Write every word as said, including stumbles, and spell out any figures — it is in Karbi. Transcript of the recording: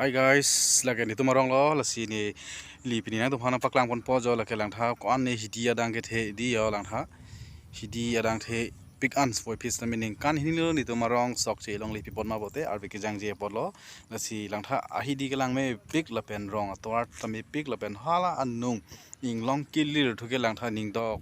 Hi guys, lake netum arong lo, lasi neli pini nangtumphan paklang ponpo jo, lake langtha ko-an ne hidi adang kethe di jo langtha. Hidi adang thepik an sipoi phi sitame ningkan hini lo netum arong sok chelongle pi apot ma pote arve kejangje apot lo. Lasi langtha ahidi kelang mepik lapen rong atovar ta mepik lapen hala anung inglong kelir thuke langtha ningdok